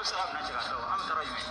se ka minɛn cɛ ka taa, an bɛ taa yɔrɔ jumɛn?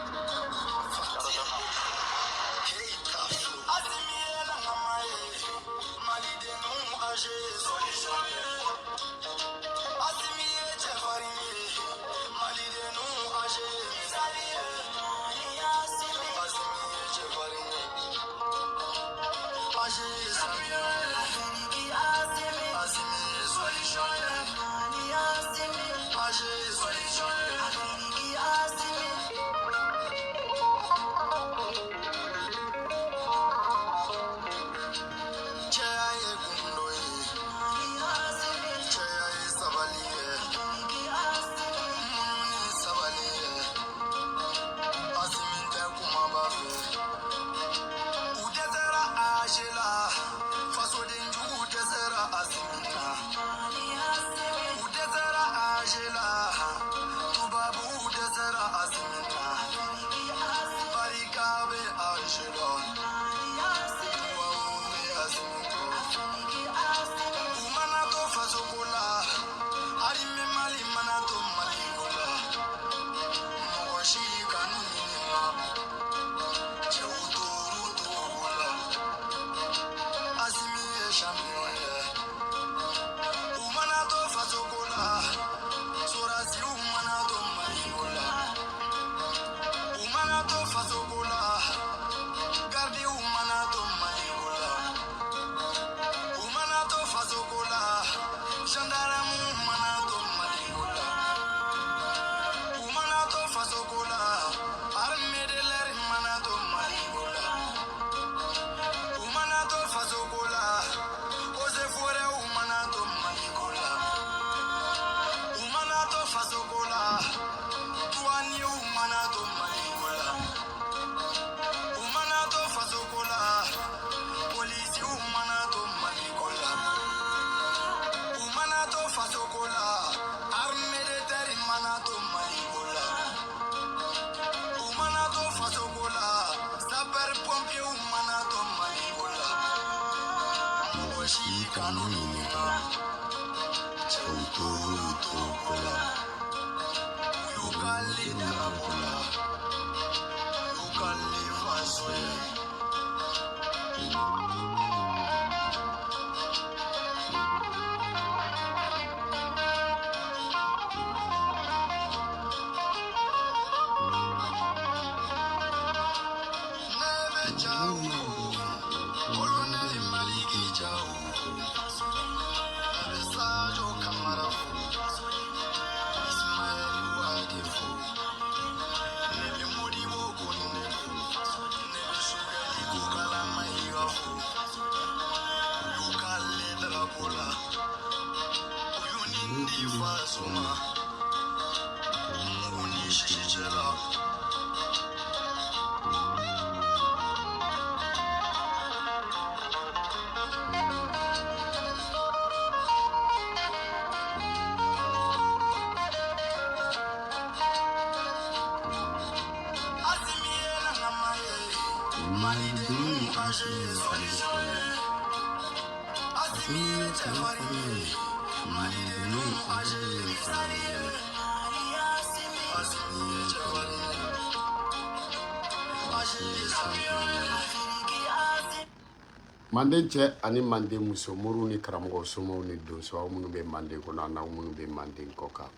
Manden cɛ ani manden muso, moriw ni karamɔgɔ, somaw ni donso, aw minnu bɛ manden kɔnɔ ani aw minnu bɛ manden kɔ kan,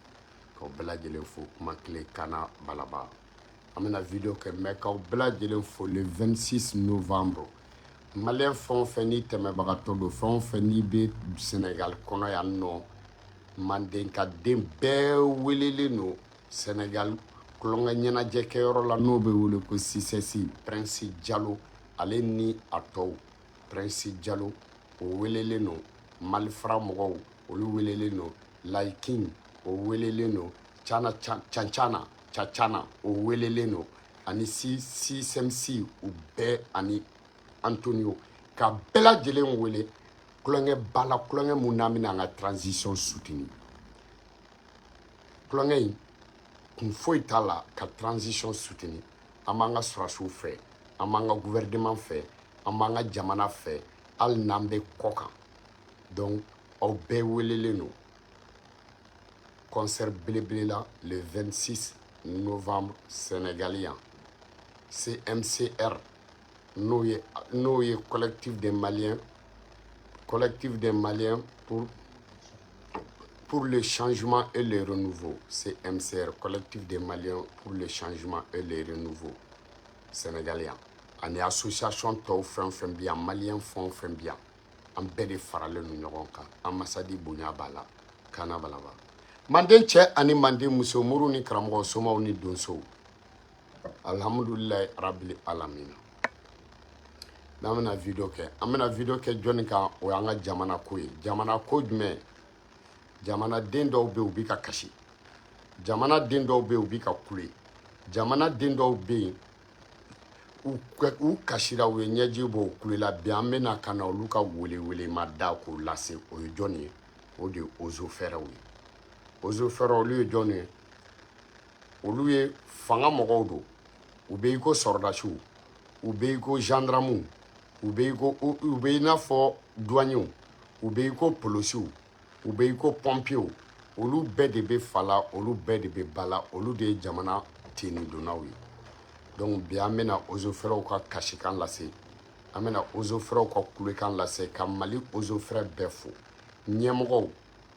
k'aw bɛɛ lajɛlen fo. Kuma tile kana balaba, an bɛna vidéo kɛ mais k'aw bɛɛ lajɛlen fo. Le 26 novembre, malien fɛn o fɛn n'i tɛmɛbagatɔ don, fɛn o fɛn n'i bɛ Sénégal kɔnɔ yan nɔ, manden ka den bɛɛ welelen don Sénégal tulonkɛ ɲɛnajɛkɛyɔrɔ la, n'o bɛ wele ko CICES. Prince Jalo, ale ni a tɔw, Prince Jalo o welelen don, Malifara mɔgɔw olu welelen don, Laikin o welelen don, Cana Cancana Cacana o welelen don, ani CSMC u bɛɛ ani Antonio, ka bɛɛ lajɛlen wele tulonkɛ ba la, tulonkɛ mun n'an bɛna an ka transition soutenir. Tulonkɛ in kun foyi t'a la ka transition soutenir. An b'an ka sɔrɔdasiw fɛ, an b'an ka gouvernement fɛ, an b'an ka jamana fɛ, hali n'an bɛ kɔ kan. Donc aw bɛɛ welelen don concert belebele la le 26 novembre Sénégal yan, CMCR, n'o ye collectif des Maliens pour le changement et le renouveau, CMCR, collectif des Maliens pour le changement et le renouveau sénégalais, ani association tɔw fɛn fɛn bɛ yan, malien fɛn o fɛn bɛ yan, an bɛɛ de faralen don ɲɔgɔn kan. Ambassade bonya b'a la. Kana balaba, manden cɛ ani manden muso, muru ni karamɔgɔ somaw ni donsow, alhamdulilayi rabili alamina. N'an bɛna vidéo kɛ, an bɛna vidéo kɛ jɔnni kan? O y'an ka jamana ko ye. Jamana ko jumɛn? Jamanaden dɔw bɛ yen, u bɛ ka kasi. Jamana den dɔw bɛ yen, u bɛ ka kule. Jamana den dɔw bɛ yen, u kasira, u ye ɲɛji bɔ, u kulela. Bi an bɛna ka na olu ka welewelema da k'o lase. O ye jɔnni ye? O de ye ozofɛrɛw ye. Ozofɛrɛw, olu ye jɔnni ye? Olu ye fanga mɔgɔw don. U bɛ i ko sɔrɔdasiw, u bɛ i ko gendarmew, u bɛ i ko, u bɛ i n'a fɔ douaniers, u bɛ i ko polosiw, u bɛ i ko pompiers. Olu bɛɛ de bɛ fa la, olu bɛɛ de bɛ ba la, olu de ye jamana tenidonnaw ye. Donc bi an bɛna ozofɛrɛw ka kasikan lase, an bɛna ozofɛrɛw ka kulekan lase, ka Mali ozofɛrɛ bɛɛ fo, ɲɛmɔgɔw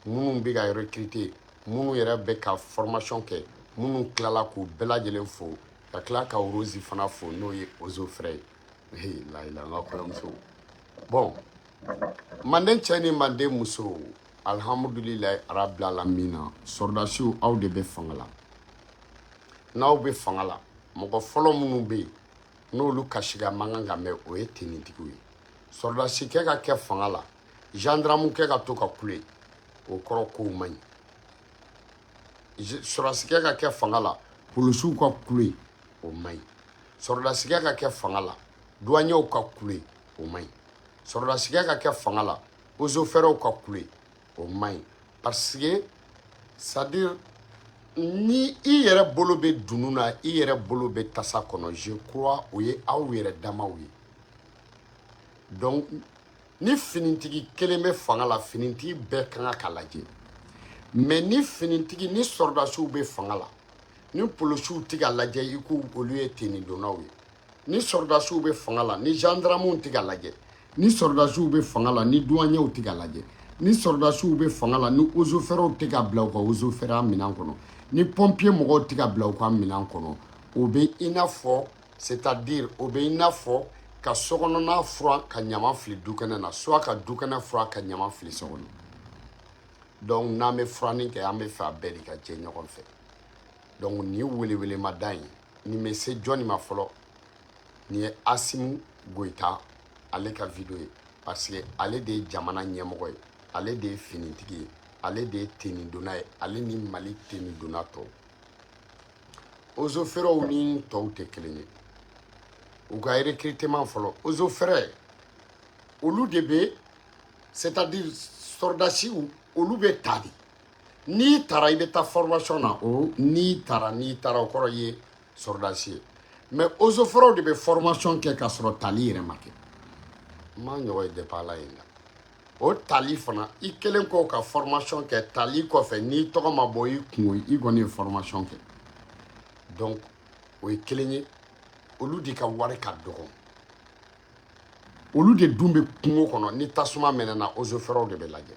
minnu bɛ ka recruter, minnu yɛrɛ bɛ ka formation kɛ, minnu tilala, k'u bɛɛ lajɛlen fo, ka tila ka Rose fana fo, n'o ye ozofɛrɛ ye. Hey, layila, n ka kɔɲɔmuso. Bon, manden cɛ ni manden muso, alhamdulilayi rabbil alamina. Sɔrɔdasiw, aw de bɛ fanga la. N'aw bɛ fanga la, mɔgɔ fɔlɔ minnu bɛ yen n'olu kasika man kan ka mɛn, o ye tenitigiw ye. Sɔrɔdasikɛ ka kɛ fanga la, gendarmekɛ ka to ka kule, o kɔrɔ kow man ɲi. Sɔrɔdasikɛ ka kɛ fanga la, polisiw ka kule, o man ɲi. Sɔrɔdasikɛ ka kɛ fanga la, douaniers ka kule, o man ɲi. Sɔrɔdasikɛ ka kɛ fanga la, eaux ka kule, o man ɲi, parce que, c'est à dire, ni i yɛrɛ bolo bɛ dunun na, i yɛrɛ bolo bɛ tasa kɔnɔ, je crois o ye aw yɛrɛ damaw ye. Donc ni finitigi kelen bɛ fanga la, finitigi bɛɛ ka kan ka lajɛ. Mais ni finitigi ni sɔrɔdasiw bɛ fanga la, ni polisiw tɛ ka lajɛ i ko olu ye tenidonnaw ye, ni sɔrɔdasiw bɛ fanga la, ni gendarmew tɛ ka lajɛ, ni sɔrɔdasiw bɛ fanga la, ni douaniers tɛ ka lajɛ, ni sɔrɔdasiw bɛ fanga la, ni eaux et forêts tɛ ka bila u ka eaux et forêts minɛn kɔnɔ, ni pompier mɔgɔw tɛ ka bila u ka minɛn kɔnɔ, o bɛ i n'a fɔ, c'est à dire, o bɛ i n'a fɔ ka sokɔnɔna furan ka ɲama fili dukɛnɛ na, soit ka dukɛnɛ furan ka ɲama fili so kɔnɔ. Donc n'an bɛ furanni kɛ, an bɛ fɛ a bɛɛ de ka jɛ ɲɔgɔn fɛ. Donc nin welewelemada in, nin bɛ se jɔnni ma fɔlɔ? Nin ye Assimi Goïta ale ka vidéo ye, parce que ale de ye jamana ɲɛmɔgɔ ye, ale de ye finitigi ye, ale de ye tenidonna ye, ale ni Mali tenidonna tɔw, eaux et forêts ni tɔw tɛ kelen ye. U ka recrutement fɔlɔ, eaux et forêts, olu de bɛ, c'est à dire, sɔrɔdasiw, olu bɛ ta de. N'i taara, i bɛ taa formation na. O n'i taara, o kɔrɔ ye sɔrɔdasi ye. Mais eaux et forêts de bɛ formation kɛ k'a sɔrɔ tali yɛrɛ ma kɛ. N m'a ɲɔgɔn ye depuis ala ye n da. O tali fana, i kɛlen kɔ ka formation kɛ, tali kɔfɛ, n'i tɔgɔ ma bɔ i kun, i kɔni ye formation kɛ. Donc o ye kelen ye. Olu de ka wari ka dɔgɔ, olu de dun bɛ kungo kɔnɔ. Ni tasuma mɛnɛna, eaux et forêts de bɛ lajɛ.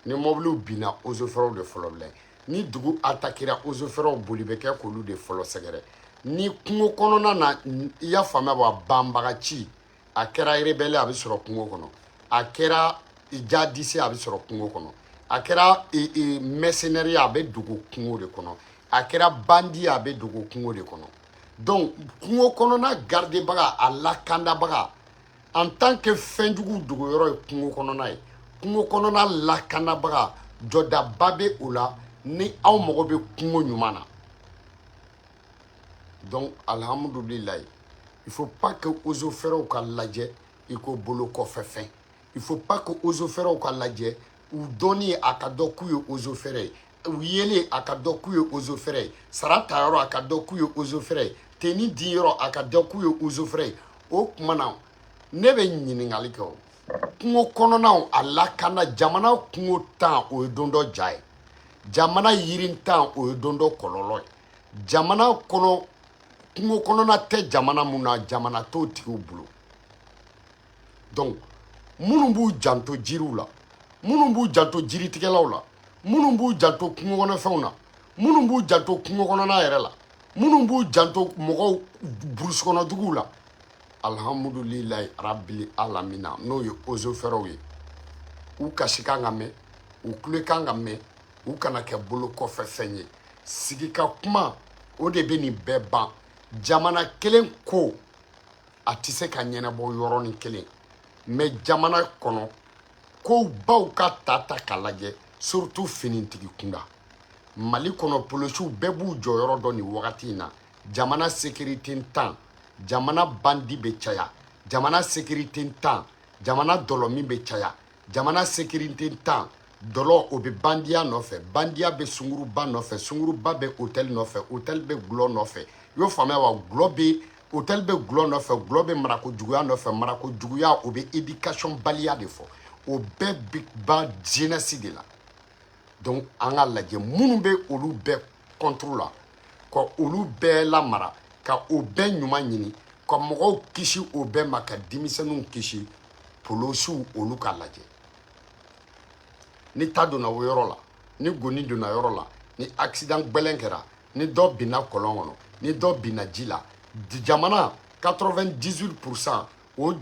Ni mɔbiliw binna, eaux et forêts de fɔlɔ bɛ lajɛ. Ni dugu atakira, eaux et forêts boli bɛ kɛ k'olu de fɔlɔ sɛgɛrɛ. Ni kungo kɔnɔna na, i y'a faamuya wa, banbagaci, a kɛra rebelle, a bɛ sɔrɔ kungo kɔnɔ, a kɛra djihadiste, a bɛ sɔrɔ kungo kɔnɔ, a kɛra mercenaire, a bɛ dogo kungo de kɔnɔ, a kɛra bandit, a bɛ dogo kungo de kɔnɔ. Donc kungo kɔnɔna gardebaga, a lakandabaga, en tant que fɛnjugu dogoyɔrɔ ye kungo kɔnɔna ye, kungo kɔnɔna lakanabaga, jɔdaba bɛ o la ni aw mago bɛ kungo ɲuman na. Donc alhamdulilayi, il faut pas que eaux et forêts ka lajɛ i ko bolo kɔfɛ fɛn. Il faut pas que eaux et forêts ka lajɛ u dɔnni, a ka dɔn k'u ye eaux et forêts ye, u yelen, a ka dɔn k'u ye eaux et forêts ye, sara tayɔrɔ, a ka dɔn k'u ye eaux et forêts ye, tenue di yɔrɔ, a ka dɔn k'u ye eaux et forêts ye. O tuma na, ne bɛ ɲininkali kɛ: o kungo kɔnɔnaw a lakana, jamana kungo tan, o ye don dɔ ja ye. Jamana yirintan, o ye don dɔ kɔlɔlɔ ye. Jamana kɔnɔ, kungo kɔnɔna tɛ jamana mun na, jamana t'o tigiw bolo. Donc minnu b'u janto jiriw la, minnu b'u janto jiritigɛlaw la, minnu b'u janto kungo kɔnɔfɛnw na, minnu b'u janto kungo kɔnɔna yɛrɛ la, minnu b'u janto mɔgɔw burusi kɔnɔ duguw la, alhamdulilayi rabili alamina, n'o ye eaux et forêts ye, u kasi kan ka mɛn, u kule kan ka mɛn, u kana kɛ bolo kɔfɛ fɛn ye. Sigi ka kuma, o de bɛ nin bɛɛ ban. Jamana kelen ko a tɛ se ka ɲɛnabɔ yɔrɔnin kelen, mais jamana kɔnɔ kow baw ka ta ta k'a lajɛ, surtout finitigi kunda. Mali kɔnɔ, polisiw bɛɛ b'u jɔyɔrɔ dɔn nin wagati in na. Jamana sécurité tan, jamana bandi bɛ caya, jamana sécurité tan, jamana dɔlɔmin bɛ caya, jamana sécurité tan, dɔlɔ o bɛ bandiya nɔfɛ, bandiya bɛ sunguruba nɔfɛ, sunguruba bɛ hôtel nɔfɛ, hôtel bɛ gulɔ nɔfɛ. I y'o faamuya wa? Gulɔ bɛ hôtel bɛ gulɔ nɔfɛ, gulɔ bɛ marako juguya nɔfɛ, marako juguya o bɛ éducation baliya de fɔ, o bɛɛ bɛ ban jeunesse de la. Donc an ka lajɛ minnu bɛ olu bɛɛ contre la, ka olu bɛɛ lamara, ka o bɛɛ ɲuman ɲini, ka mɔgɔw kisi o bɛɛ ma, ka denmisɛnninw kisi. Polosiw, olu ka lajɛ ni ta donna o yɔrɔ la, ni goni donna yɔrɔ la, ni accident gbɛlɛn kɛra, ni dɔ binna kɔlɔn kɔnɔ, ni dɔ binna ji la, jamana 98% o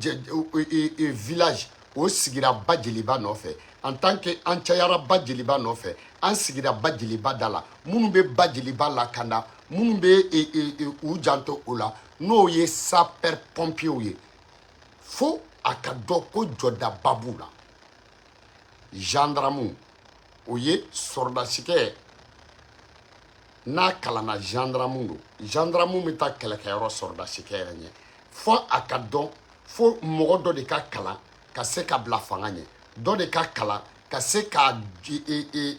village o sigira ba jeliba nɔfɛ. En tant que an cayara ba jeliba nɔfɛ, an sigira ba jeliba da la, minnu bɛ ba jeliba lakanda, minnu bɛ u janto o la, n'o ye sapeur pompiers ye, fo a ka dɔn ko jɔdaba b'u la. Gendarme, o ye sɔrɔdasikɛ n'a kalanna, gendarme don. Gendarme bɛ taa kɛlɛkɛyɔrɔ sɔrɔdasikɛ yɛrɛ ɲɛ, fo a ka dɔn fo mɔgɔ dɔ de ka kalan ka se ka bila fanga ɲɛ, dɔ de ka kalan ka se ka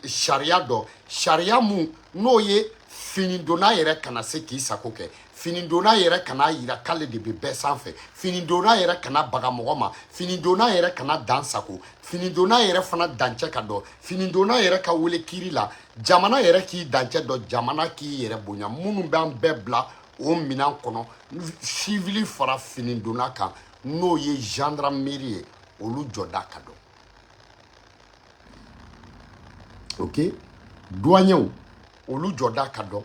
sariya dɔn, sariya mun n'o ye finidonna yɛrɛ kana se k'i sago kɛ, finidonna yɛrɛ kana yira k'ale de bɛ bɛɛ sanfɛ, finidonna yɛrɛ kana baga mɔgɔ ma, finidonna yɛrɛ kana dan sago, finidonna yɛrɛ fana dancɛ ka dɔn, finidonna yɛrɛ ka wele kiiri la, jamana yɛrɛ k'i dancɛ dɔn, jamana k'i yɛrɛ bonya. Minnu b'an bɛɛ bila o minɛn kɔnɔ, civil fara finidonna kan, n'o ye gendarmerie ye, olu jɔda ka dɔn. Ok, douaniers, olu jɔda ka dɔn.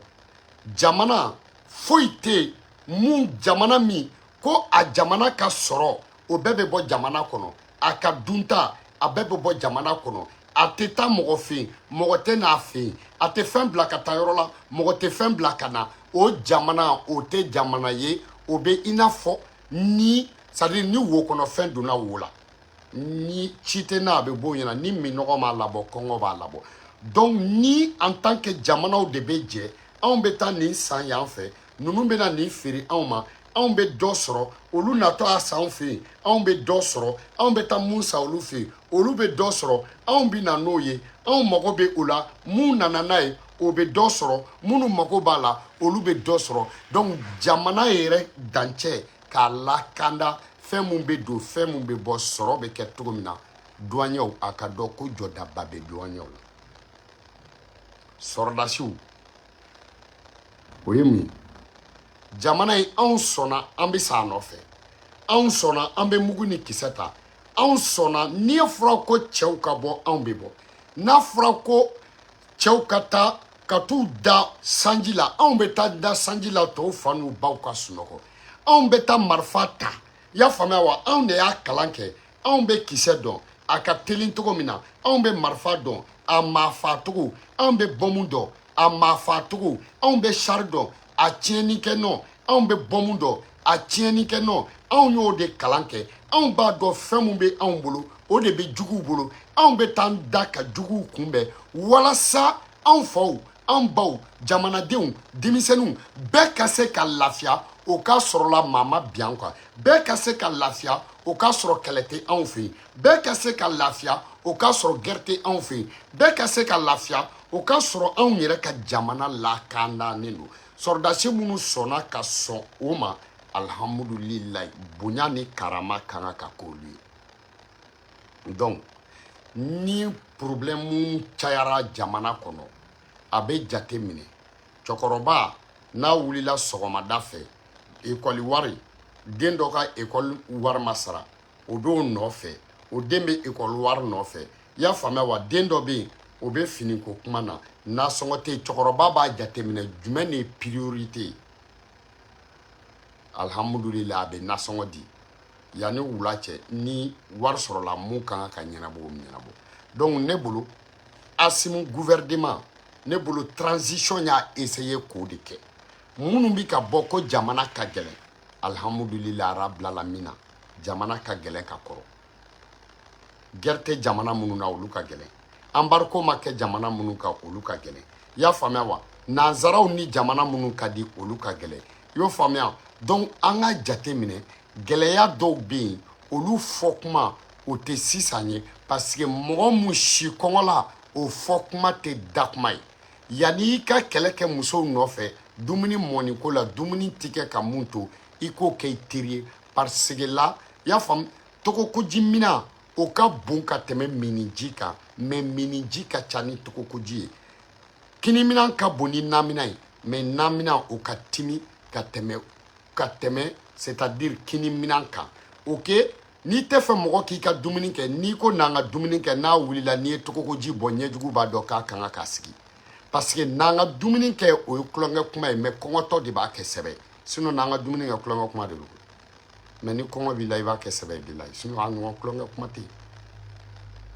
Jamana foyi tɛ yen mun jamana min ko a jamana ka sɔrɔ, o bɛɛ bɛ bɔ jamana kɔnɔ, a ka dunta a bɛɛ bɛ bɔ jamana kɔnɔ, a tɛ taa mɔgɔ fɛ yen, mɔgɔ tɛ n'a fɛ yen, a tɛ fɛn bila ka taa yɔrɔ la, mɔgɔ tɛ fɛn bila ka na, o jamana o tɛ jamana ye. O bɛ i n'a fɔ ni, c'est à dire ni wo kɔnɔ fɛn donna wo la, ni ci tɛ n'a, a bɛ bɔ o ɲɛna, ni minɔgɔ m'a labɔ, kɔngɔ b'a labɔ. Donc ni en tant que jamanaw de bɛ jɛ, anw bɛ taa nin san yan fɛ, ninnu bɛna nin feere anw ma, anw bɛ dɔ sɔrɔ, olu natɔ a san anw fɛ yen, anw bɛ dɔ sɔrɔ, anw bɛ taa mun san olu fɛ yen, olu bɛ dɔ sɔrɔ, anw bɛ na n'o ye, anw mago bɛ o la, mun nana n'a ye o bɛ dɔ sɔrɔ, minnu mago b'a la olu bɛ dɔ sɔrɔ. Donc jamana yɛrɛ dancɛ k'a lakanda, fɛn mun bɛ don, fɛn mun bɛ bɔ, sɔrɔ bɛ kɛ cogo min na. Douaniers, a ka dɔn ko jɔdaba bɛ douaniers la. Sɔrɔdasiw, o ye mun ye? Jamana in, anw sɔnna an bɛ sa a nɔfɛ, anw sɔnna an bɛ mugu ni kisɛ ta, anw sɔnna n'i ye fɔra ko cɛw ka bɔ, anw bɛ bɔ, n'a fɔra ko cɛw ka taa ka t'u da sanji la, anw bɛ taa da sanji la, tɔw fa n'u baw ka sunɔgɔ, anw bɛ taa marifa ta. I y'a faamuya wa? Anw de y'a kalan kɛ, anw bɛ kisɛ dɔn a ka teli cogo min na, anw bɛ marifa dɔn a maafacogo, anw bɛ bɔmu dɔn a maafacogo, anw bɛ sari dɔn a tiɲɛnikɛ nɔ, anw bɛ bɔmu dɔn a tiɲɛnikɛ nɔ, anw y'o de kalan kɛ, anw b'a dɔn fɛn mun bɛ anw bolo, o de bɛ juguw bolo, anw bɛ taa da ka juguw kunbɛn walasa anw faw, anw baw, jamanadenw, denmisɛnninw bɛɛ ka se ka lafiya, o ka sɔrɔ la maa ma bin an kan, bɛɛ ka se ka lafiya, o ka sɔrɔ kɛlɛ tɛ anw fɛ yen, bɛɛ ka se ka lafiya, o ka sɔrɔ guerre tɛ anw fɛ yen, bɛɛ ka se ka lafiya, o ka sɔrɔ anw yɛrɛ ka jamana lakananen don. Sɔrɔdasi minnu sɔnna ka sɔn o ma, alihamudulilayi, bonya ni karama kan ka k'olu ye. Donc ni problème cayara jamana kɔnɔ, a bɛ jate minɛ cɛkɔrɔba N'a wulila sɔgɔmada fɛ, ekɔli wari, den dɔ ka ekɔli wari ma sara, o b'o nɔfɛ, o den bɛ ekɔli wari nɔfɛ. I y'a faamuya wa? Den dɔ bɛ yen, o bɛ finiko kuma na, nasɔngɔ tɛ yen. Cɛkɔrɔba b'a jateminɛ jumɛn de ye priorité ye. Alhamdulillah, a bɛ nasɔngɔ di yanni wula cɛ. Ni wari sɔrɔla, mun ka kan ka ɲɛnabɔ, o bɛ ɲɛnabɔ. Donc ne bolo, Assimi gouvernement, ne bolo, transition y'a essayer k'o de kɛ. Minnu bɛ ka bɔ ko jamana ka gɛlɛn, alhamdulillah rabbil alamina, jamana ka gɛlɛn ka kɔrɔ. Guerre tɛ jamana minnu na, olu ka gɛlɛn. Embargo ma kɛ jamana minnu kan, olu ka gɛlɛn. I y'a faamuya wa? Nanzaraw ni jamana minnu ka di, olu ka gɛlɛn. I y'o faamuya? Donc an ka jate minɛ, gɛlɛya dɔw bɛ yen, olu fɔ kuma o tɛ sisan ye, parce que mɔgɔ mun si kɔngɔ la, o fɔ kuma tɛ da kuma ye. Yanni i ka kɛlɛ kɛ musow nɔfɛ dumuni mɔniko la, dumuni ti kɛ ka mun to, i k'o kɛ i teri ye, parce que la, i y'a faamu, togokoji mina o ka bon ka tɛmɛ miniji kan, mais miniji ka ca ni togokoji ye. Kiniminan ka bon ni naminan ye, mais naminan o ka timi ka tɛmɛ, c'est à dire kiniminan kan. Ok, n'i tɛ fɛ mɔgɔ k'i ka dumuni kɛ, n'i ko n'an ka dumuni kɛ, n'a wulila, n'i ye togokoji bɔ, ɲɛjugu b'a dɔn k'a kan k'a sigi, parce que n'an ka dumuni kɛ, o ye tulonkɛ kuma ye, mais kɔngɔtɔ de b'a kɛ sɛbɛ. Sinon n'an ka dumuni kɛ, tulonkɛ kuma de don. Mais ni kɔngɔ b'i la, i b'a kɛ sɛbɛ bi la. Sinon a ɲɔgɔn tulonkɛ kuma tɛ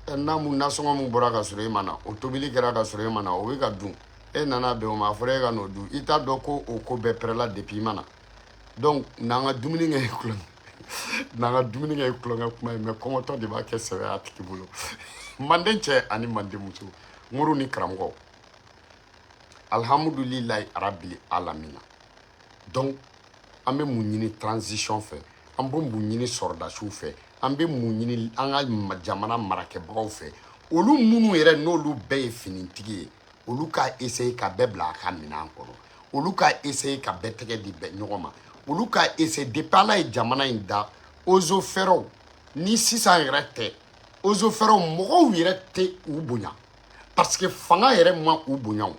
yen. N'a mun nasɔngɔ mun bɔra ka sɔrɔ e ma na, o tobili kɛra ka sɔrɔ e ma na, o bɛ ka dun, e nana bɛn o ma, a fɔra e ka n'o dun, i t'a dɔn ko o ko bɛɛ pɛrɛla depuis i ma na. Donc n'an ka dumuni kɛ ye tulonkɛ, n'an ka dumuni kɛ ye tulonkɛ kuma ye, mais kɔngɔtɔ de b'a kɛ sɛbɛ a tigi bolo. Manden cɛ ani manden muso, muru ni karamɔgɔ, alhamdulilayi rabili alamina. Donc an bɛ mun ɲini transition fɛ? An bɛ mun ɲini sɔrɔdasiw fɛ? An bɛ mun ɲini an ka jamana marakɛbagaw fɛ? Olu minnu yɛrɛ n'olu bɛɛ ye finitigi ye, olu ka essayer ka bɛɛ bila a ka minɛn kɔnɔ, olu ka essayer ka bɛɛ tɛgɛ di bɛɛ ɲɔgɔn ma, olu ka essayer. Depuis Ala ye jamana in da, eaux et forêts ni sisan yɛrɛ tɛ, eaux et forêts mɔgɔw yɛrɛ tɛ u bonya, parce que fanga yɛrɛ ma u bonya. O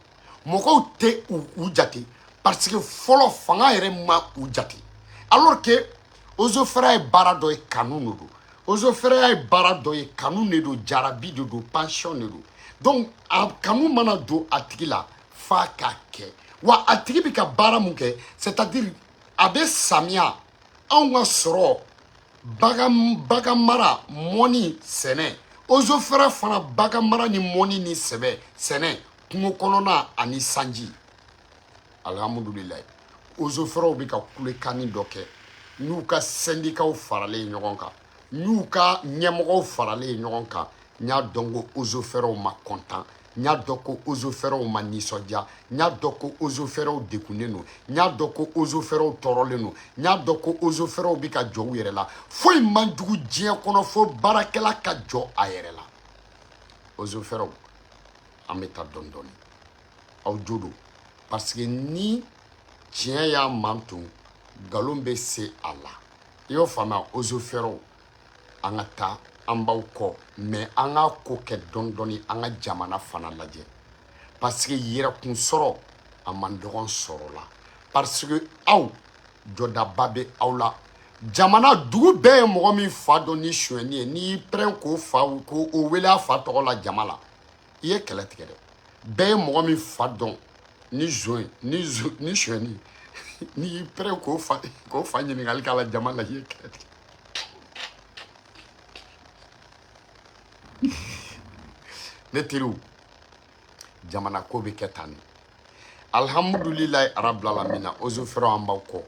mɔgɔw tɛ u jate, parce que fɔlɔ fanga yɛrɛ ma u jate, alors que eaux et forêts ye baara dɔ ye, kanu de don. Eaux et forêts ye baara dɔ ye, kanu de don, jarabi de don, passion de don. Donc a kanu mana don a tigi la, f'a k'a kɛ. Wa a tigi bɛ ka baara mun kɛ, c'est à dire a bɛ samiya anw ka sɔrɔ, bagan mara, mɔni, sɛnɛ. Eaux et forêts fana, bagan mara ni mɔni ni sɛbɛ sɛnɛ, kungo kɔnɔna ani sanji. Alhamdulilayi, eaux et forêts bɛ ka kulekanni dɔ kɛ n'u ka syndicats faralen ɲɔgɔn kan, n'u ka ɲɛmɔgɔw faralen ɲɔgɔn kan. N y'a dɔn ko eaux et forêts ma content, n y'a dɔn ko eaux et forêts ma nisɔndiya, n y'a dɔn ko eaux et forêts degunnen don, n y'a dɔn ko eaux et forêts tɔɔrɔlen don, n y'a dɔn ko eaux et forêts bɛ ka jɔ u yɛrɛ la. Foyi man jugu diɲɛ kɔnɔ fo baarakɛla ka jɔ a yɛrɛ la. Eaux et forêts, an bɛ taa dɔɔni dɔɔni, aw jo don, parce que ni tiɲɛ y'a manton, nkalon bɛ se a la. I y'o faamuya? Eaux et forêts, an ka taa, an b'aw kɔ, mais an k'a ko kɛ dɔɔni dɔɔni. An ka jamana fana lajɛ, parce que yɛrɛkun sɔrɔ a man dɔgɔn sɔrɔ la, parce que aw jɔdaba bɛ aw la. Jamana dugu bɛɛ ye mɔgɔ min fa dɔn ni sonyɛni ye, n'i y'i pɛrɛn k'o fa k'o o wele a fa tɔgɔ la jama la, i ye kɛlɛ tigɛ dɛ. Bɛɛ ye mɔgɔ min fa dɔn ni zon ye, ni zon ni sonyɛni, n'i y'i pɛrɛn k'o fa ɲininkali k'a la jama la, i ye kɛlɛ tigɛ. Ne teriw, jamana ko bɛ kɛ tan de. Alhamdulilayi arabilalamina. Eaux et forêts, an b'aw kɔ,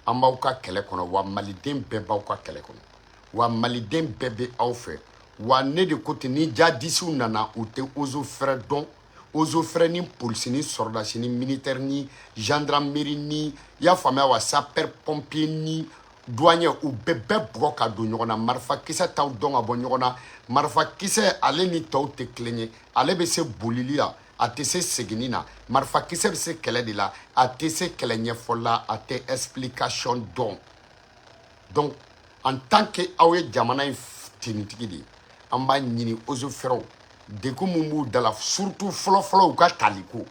an b'aw ka kɛlɛ kɔnɔ. Wa maliden bɛɛ b'aw ka kɛlɛ kɔnɔ, wa maliden bɛɛ bɛ aw fɛ. Wa ne de ko ten, ni jadisiw nana, u tɛ eaux et forêts dɔn. Eaux et forêts ni polisi ni sɔrɔdasi ni militaire ni gendarmerie ni, i y'a faamuya wa, sapeur pompier ni douanier, u bɛɛ bugɔ ka don ɲɔgɔn na. Marifakisɛ t'aw dɔn ka bɔ ɲɔgɔn na. Marifakisɛ, ale ni tɔw tɛ kelen ye. Ale bɛ se bolili la, a tɛ se seginni na. Marifakisɛ bɛ se kɛlɛ de la, a tɛ se kɛlɛ ɲɛfɔ la, a tɛ explication dɔn. Donc en tant que aw ye jamana in tenitigi de ye, an b'a ɲini eaux et forêts, degun mun b'u da la, surtout fɔlɔfɔlɔ u ka taliko.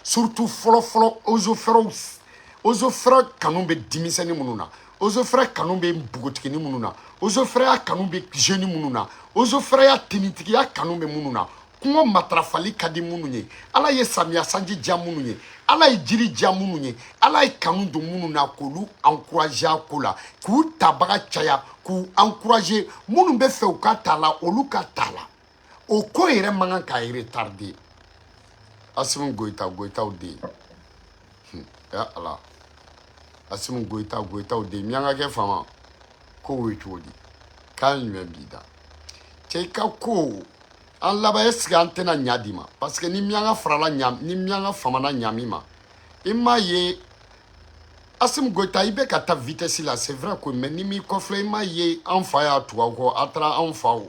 Surtout fɔlɔ fɔlɔ, eaux et forêts kanu bɛ denmisɛnnin minnu na, eaux et forêts kanu bɛ npogotiginin minnu na, eaux et forêts kanu bɛ jeune minnu na, eaux et forêts tenitigiya kanu bɛ minnu na, kungo matarafali ka di minnu ye, Ala ye samiya sanji diya minnu ye, Ala ye jiri diya minnu ye, Ala ye kanu don minnu na, k'olu encourager a ko la, k'u tabaga caya, k'u encourager. Minnu bɛ fɛ u ka ta la, olu ka ta la. O ko yɛrɛ man kan ka retarder. Asimi Goyita, Goyitaw den, ya Ala, Asimi Goyita, Goyitaw den, miyankakɛ faama ko ye cogo di k'an jumɛn b'i da cɛ i ka ko an laban? Est ce que an tɛna ɲa di ma? Parce que ni miyanka farala ɲa, ni miyanka famana ɲami ma, i m'a ye Asimi Goyita, i bɛ ka taa vitesse la, c'est vrai ko, mais ni m'i kɔfilɛ, i m'a ye an fa y'a tugu aw kɔ, a taara anw faw,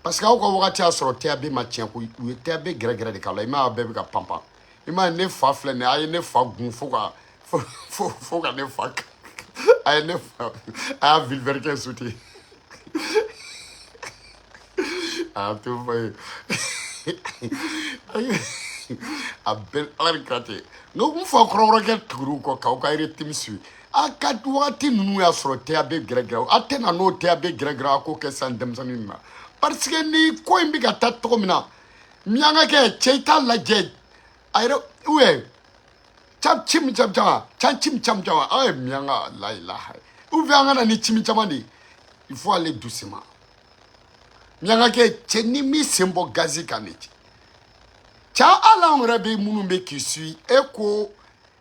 parce que aw ka wagati y'a sɔrɔ TAB ma tiɲɛ ko u ye TAB gɛrɛgɛrɛ de k'a la. I m'a ye, aw bɛɛ bɛ ka panpan. I m'a ye, ne fa filɛ nin ye, a ye ne fa gun fo ka fo ka ne fa, a ye ne fa, a y'a vilverkɛ sauter, a y'a to fɔ ye, a bɛɛ Ala ni kira cɛ. N ko n fa kɔrɔkɔrɔkɛ tugur'u kɔ k'aw ka rythme suit. A ka wagati ninnu y'a sɔrɔ TAB gɛrɛgɛrɛ, a tɛ na n'o TAB gɛrɛgɛrɛ, a k'o kɛ sisan denmisɛnnin na, parce que ni ko in bɛ ka taa cogo min na, miyankakɛ cɛ, i t'a lajɛ a yɛrɛ ou bien cam cim cam cam cam cim cam cam, aw ye miyanka la ilaha, ou bien an ka na ni cimi caman de ye. Il faut aller doucement, miyankakɛ cɛ, ni min sen bɔ gazi kan de cɛ cɛ, hali anw yɛrɛ bɛ minnu bɛ k'i suit, e ko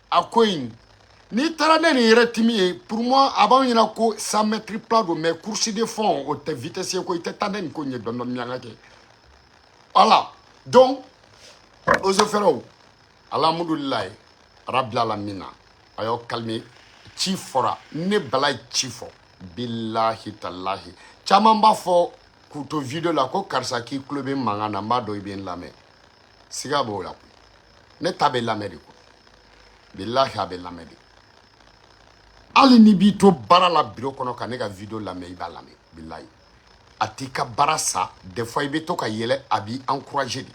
a ko in n'i taara ne ni yɛrɛ timi ye, pour moi a b'anw ɲɛna ko 100 mètres plat don, mais course de fond o tɛ vitesse ye ko i tɛ taa ne nin ko in ye dɔɔni dɔɔni, miyankakɛ. Voilà, donc eaux et forêts, alhamdulilayi rabil alamina, a y'aw calmer. Ci fɔra ne Bala ye ci fɔ, bilahi talahi. Caman b'a fɔ k'u to video la ko karisa k'i tulo bɛ mankan na, n b'a dɔn i bɛ n lamɛn, siga b'o la koyi. Ne ta bɛ lamɛn de koyi, bilahi a bɛ lamɛn de. Hali n'i b'i to baara la bureau kɔnɔ ka ne ka video lamɛn, i b'a lamɛn, bilahi a t'i ka baara sa. Des fois i bɛ to ka yɛlɛ, a b'i encourager de,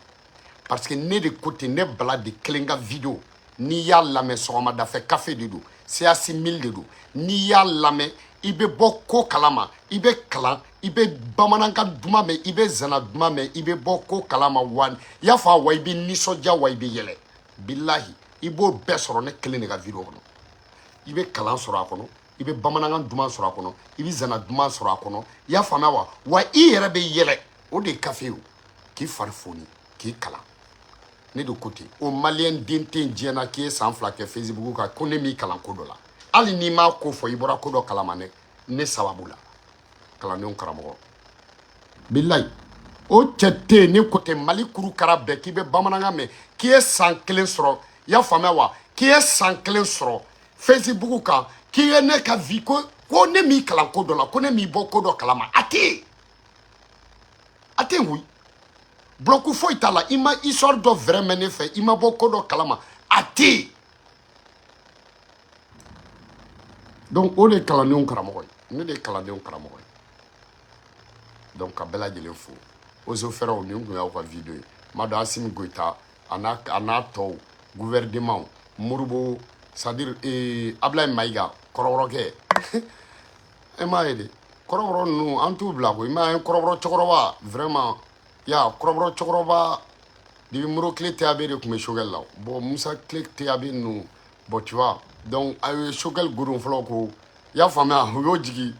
parce que ne de ko ten, ne Bala de kelen ka video, n'i y'a lamɛn sɔgɔmada fɛ, kafe de don, CAC 1000 de don, n'i y'a lamɛn i bɛ bɔ ko kalama, i bɛ kalan, i bɛ bamanankan duman mɛn, i bɛ zana duman mɛn, i bɛ bɔ ko kalama wa, i y'a fɔ wa, i bɛ nisɔndiya wa, i bɛ yɛlɛ, bilahi i b'o bɛɛ sɔrɔ ne kelen de ka video kɔnɔ. I bɛ kalan sɔrɔ a kɔnɔ, i bɛ bamanankan duman sɔrɔ a kɔnɔ, i bɛ zana duman sɔrɔ a kɔnɔ, i y'a faamuya wa, wa i yɛrɛ bɛ yɛlɛ. O de ye kafe ye o, k'i fari foni, k'i kalan. Ne de ko ten, o maliyɛn den tɛ yen diɲɛ na k'i ye san 2 kɛ Facebook kan ko ne m'i kalan ko dɔ la. Hali n'i m'a ko fɔ, i bɔra ko dɔ kalama ne sababu la. Kalandenw karamɔgɔ, bilayi o cɛ tɛ yen. Ne ko ten, Mali kuru kara bɛɛ k'i bɛ bamanankan mɛn, k'i ye san 1 sɔrɔ, i y'a faamuya wa, k'i ye san 1 sɔrɔ Facebook kan, k'i ye ne ka vie ko ne m'i kalan ko dɔ la, ko ne m'i bɔ ko dɔ kalama, a tɛ yen, a tɛ yen koyi. Bloc foyi t'a la, i ma histoire dɔ vrai mɛn ne fɛ, i ma bɔ ko dɔ kalama, a tɛ yen. Donc o de ye kalandenw karamɔgɔ ye, ne de ye kalandenw karamɔgɔ ye. Donc ka bɛɛ lajɛlen fo, eaux et forêts, nin kun y'aw ka video ye. N b'a dɔn Asimi Goyita a n'a tɔw gouvernement Modibo, c'est à dire Ablaye Mayiga kɔrɔbɔrɔkɛ, e m'a ye de, kɔrɔbɔrɔ ninnu an t'u bila koyi. I m'a ye kɔrɔbɔrɔ cɛkɔrɔba vraiment ya, kɔrɔbɔrɔ cɛkɔrɔba depuis Modibo tile TAB de tun bɛ Choguel la. Bon, Musa tile TAB ninnu, bon, tu vois, donc a ye Choguel godon fɔlɔ ko, i y'a faamuya, u y'o jigin,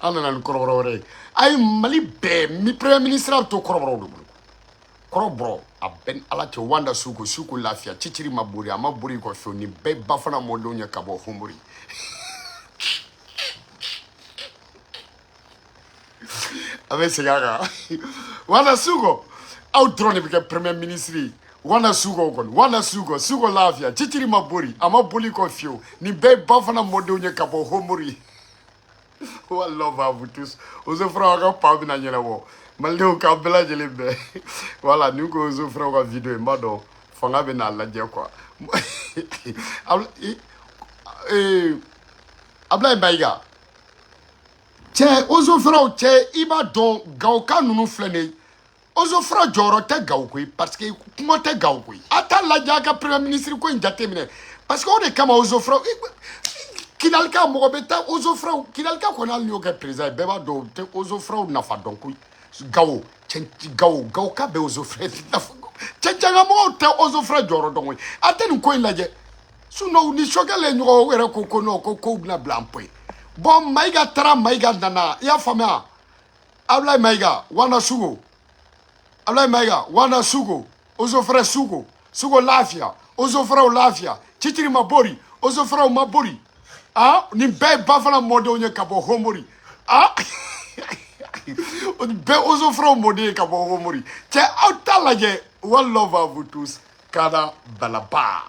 an nana ni kɔrɔbɔrɔ wɛrɛ ye. A ye Mali bɛɛ mi premier ministre bɛ to kɔrɔbɔrɔw de bolo. Kɔrɔbɔrɔ a bɛɛ ni Ala cɛ, Wanda Suko Suko lafiya ciciri ma bori, a ma bori kɔ fiyewu. Nin bɛɛ ba fana mɔdenw ye ka bɔ Homori. A bɛ segin a kan, Wanda Suko, aw dɔrɔn de bɛ kɛ premier ministre ye. Wanda Suko kɔni, Wanda Suko Suko lafiya ciciri ma bori, a ma boli kɔ fiyewu. Nin bɛɛ ye ba fana mɔdenw ye ka bɔ Homori. One love à vous tous. Eaux et forêts ka pa bɛna ɲɛnabɔ. Malidenw k'aw bɛɛ lajɛlen bɛn. Voilà, nin ko eaux et forêts ka video ye, n b'a dɔn fanga bɛ n'a lajɛ quoi. Ablaye Mayiga cɛ, eaux et forêts cɛ, i b'a dɔn Gawoka ninnu filɛ nin ye. Eaux et Forêts jɔyɔrɔ tɛ Gawo koyi, parce que kungo tɛ Gawo koyi. A t'a lajɛ, a ka premier ministre ko in jateminɛ, parce que o de kama Eaux et Forêts Kidalika mɔgɔ bɛ taa Eaux et Forêts Kidalika kɔni, hali n'i y'o kɛ président ye, bɛɛ b'a dɔn o tɛ Eaux et Forêts nafa dɔn koyi. Gawo cɛn, Gawo, Gawo ka bɛ Eaux et Forêts nafa, cɛncɛnka mɔgɔw tɛ Eaux et Forêts jɔyɔrɔ dɔn koyi. A tɛ nin ko in lajɛ, sinon ni Choguel ye ɲɔgɔn, o yɛrɛ ko ko non, ko kow bɛna bila en point. Bon, Mayiga taara, Mayiga nana, i y'a faamuya? Ablaye Mayiga wana sugo, Ablaye Mayiga wana sugo, Eaux et Forêts sugo, sugo lafiya, Eaux et Forêts lafiya, citiri ma bori, Eaux et Forêts ma bori. Ah, nin bɛɛ ye Bafana mɔdenw ye ka bɔ Homori. Ah, nin bɛɛ Eaux et Forêts mɔden ye ka bɔ Homori. Cɛ, aw t'a lajɛ. One love à vous tous. Kana balaba.